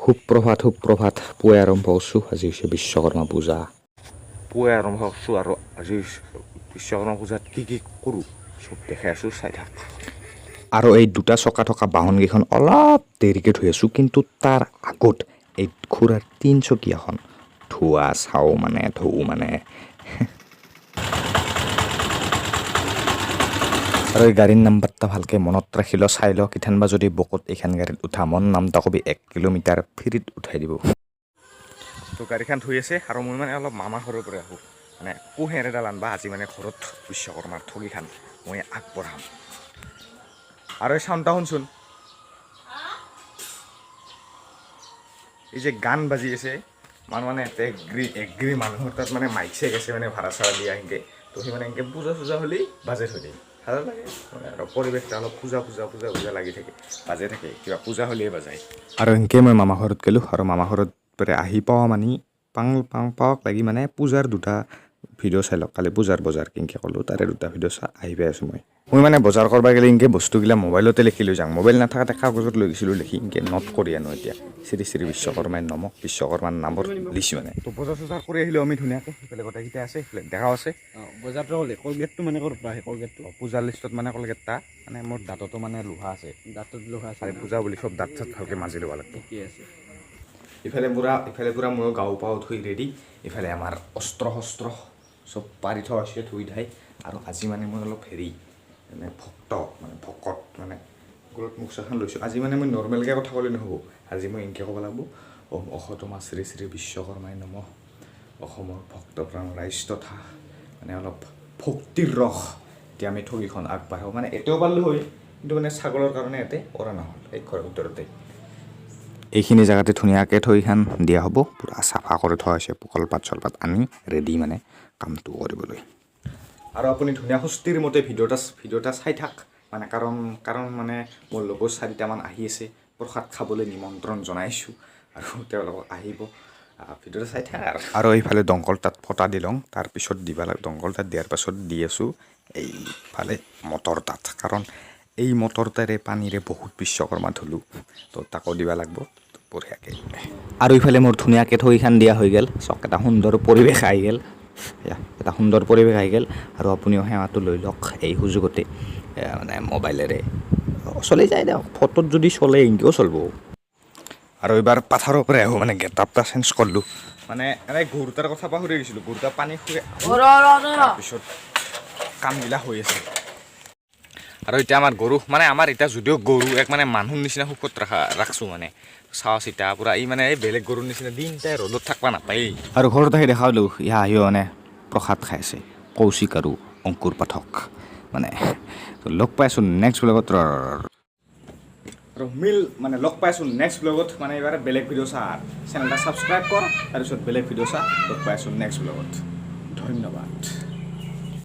সুপ্ৰভাত, সুপ্ৰভাত। পুৱাই আৰম্ভ কৰিছোঁ। আজি হৈছে বিশ্বকৰ্মা পূজা। পুৱাই আৰম্ভ কৰিছোঁ আৰু আজি বিশ্বকৰ্মা পূজাত কি কি কৰোঁ চব দেখাই আছোঁ, চাই থাক। আৰু এই দুটা চকা থকা বাহনকেইখন অলপ দেৰিকৈ ধুই আছোঁ, কিন্তু তাৰ আগত এই খুৰাৰ তিনচকীয়াখন ধোৱা চাওঁ, মানে ধোওঁ মানে। আৰু এই গাড়ীৰ নাম্বাৰটা ভালকৈ মনত ৰাখি ল, চাই ল। কিঠানবা যদি বকত এইখন গাড়ীত উঠা মন, নামটা কবি, 1 কিলোমিটাৰ ফ্ৰীত উঠাই দিব। তো গাড়ীখন ধুই আছে আৰু মই মানে অলপ মামা ঘৰৰ পৰা আহোঁ, মানে কুঁহেৰ এডাল আনবা। আজি মানে ঘৰত বিশ্বকৰ্মাৰ ঠগিখান মই আগবঢ়াম। আৰু এই চাউণ্ডটা শুনচোন, এই যে গান বাজি আছে। মানুহ মানে এতে এগ্ৰি এগ্ৰি মানুহৰ তাত মানে মাইক চাইক আছে, মানে ভাড়া চাড়া দিয়া সেনকে। তো সি মানে এনেকে পূজা চূজা হ'লেই বাজে থৈ দিয়ে। ভাল লাগে মানে, আৰু পৰিৱেশটা অলপ পূজা পূজা পূজা পূজা লাগি থাকে, বাজে থাকে, কিবা পূজা হ'লেই বাজায়। আৰু সেনকৈ মই মামা ঘৰত গ'লোঁ আৰু মামা ঘৰত পৰা আহি পাওঁ মানে পাং পাং পাওক লাগি মানে পূজাৰ দুটা ভিডিঅ' চাই লওক। কালি পূজাৰ বজাৰ কেনেকৈ ক'লোঁ, তাৰে দুটা ভিডিঅ' চাই আহি পাই আছোঁ মই। মই মানে বজাৰ কৰিব গ'লে এনেকৈ বস্তুগিলা মোবাইলতে লিখি লৈ যাওঁ। মোবাইল নাথাকাতে কাগজত লৈ গৈছিলোঁ লিখি, এনেকৈ নোট কৰি আনো। এতিয়া শ্ৰী শ্ৰী বিশ্বকৰ্মাই নমঃ, বিশ্বকৰ্মাৰ নামৰ লিষ্ট মানে। তো বজাৰ চজাৰ কৰি আহিলোঁ আমি ধুনীয়াকৈ। সেইফালে গোটেইকেইটা আছে, সেইফালে দেখাও আছে। বজাৰটো হ'লে কলগেটটো মানে ক'ৰ পৰা আহে কলগেটটো? পূজাৰ লিষ্টত মানে কলগেটটা, মানে মোৰ দাঁততো মানে লোহা আছে। দাঁতত লোহা আছে। আৰু পূজা বুলি চব দাঁত চাত ভালকৈ মাজি ল'ব লাগিব। ঠিকে আছে। ইফালে পূৰা ময়ো গাও পাওঁ ধুই ৰেডি। ইফালে আমাৰ অস্ত্ৰ শস্ত্ৰ চব পাৰি থোৱা হৈছে ধুই ধাই। আৰু আজি মানে মই অলপ হেৰি মানে ভক্ত, মানে ভকত, মানে গলত মুখ এখন লৈছোঁ। আজি মানে মই নৰ্মেলকৈ কথা ক'লে নহ'ব, আজি মই এনেকৈ ক'ব লাগিব, ওম অসতমা শ্ৰী শ্ৰী বিশ্বকৰ্মাই নমঃ, অসমৰ ভক্তপ্ৰাণ ৰাইজ তথা, মানে অলপ ভক্তিৰ ৰস। এতিয়া আমি ঠগিখন আগবাঢ়ো। মানে এতিয়াও পালোঁ হয়, কিন্তু মানে ছাগলৰ কাৰণে ইয়াতে কৰা নহ'ল। এই ঘৰৰ ভিতৰতে এইখিনি জেগাতে ধুনীয়াকৈ থৈখন দিয়া হ'ব। পূৰা চাফা কৰি থোৱা হৈছে, কলপাত চলপাত আনি ৰেডি মানে কামটো কৰিবলৈ। আৰু আপুনি ধুনীয়া সুস্থিৰ মতে ভিডিঅ' এটা চাই থাক মানে, কাৰণ মানে মোৰ লগৰ চাৰিটামান আহি আছে, প্ৰসাদ খাবলৈ নিমন্ত্ৰণ জনাইছোঁ আৰু তেওঁলোকক আহিব। ভিডিঅ'টো চাই থাক আৰু। আৰু এইফালে দংকল তাত ফটা দি লওঁ, তাৰপিছত দিবা লাগ। দংকল তাত দিয়াৰ পাছত দি আছোঁ এইফালে মটৰ তাত, কাৰণ এই মটৰটাৰে পানীৰে বহুত বিশ্বকৰ্মা ধুলোঁ, তো তাকো দিব লাগিব বঢ়িয়াকৈ। আৰু ইফালে মোৰ ধুনীয়াকৈ থৈখন দিয়া হৈ গ'ল। চাওক, এটা সুন্দৰ পৰিৱেশ আহি গ'ল। এয়া, এটা সুন্দৰ পৰিৱেশ আহি গ'ল। আৰু আপুনিও সেৱাটো লৈ লওক এই সুযোগতে। মানে মোবাইলেৰে চলি যায় দিয়ক, ফটোত যদি চলে এনেকৈও চলিব। আৰু এইবাৰ পাথাৰৰ পৰা আহোঁ, মানে গেট আপটা চেঞ্জ কৰিলোঁ। মানে এনেই গৰুটাৰ কথা পাহৰি গৈছিলোঁ। গৰুটা পানী খুৱাই তাৰপিছত কামগিলা হৈ আছে। আৰু এতিয়া আমাৰ গৰু, মানে আমাৰ এতিয়া যদিও গৰু এক মানে মানুহৰ নিচিনা সুখত ৰাখছোঁ, মানে চাওঁ চিতা পূৰা এই মানে এই বেলেগ গৰুৰ নিচিনা দিনটাই ৰ'দত থাকিব নাপায়েই। আৰু ঘৰত আহি দেখা পালোঁ, ইয়া আহিও মানে প্ৰসাদ খাই আছে কৌশিক আৰু অংকুৰ পাঠক। মানে লগ পাইছোঁ নেক্সট ব্লগত। আৰু মিল মানে লগ পাইছোঁ নেক্সট ব্লগত। মানে এইবাৰ বেলেগ ভিডিঅ' চা, চেনেল এটা ছাবস্ক্ৰাইব কৰ, তাৰপিছত বেলেগ ভিডিঅ' চা। লগ পাইছোঁ নেক্সট ব্লগত, ধন্যবাদ।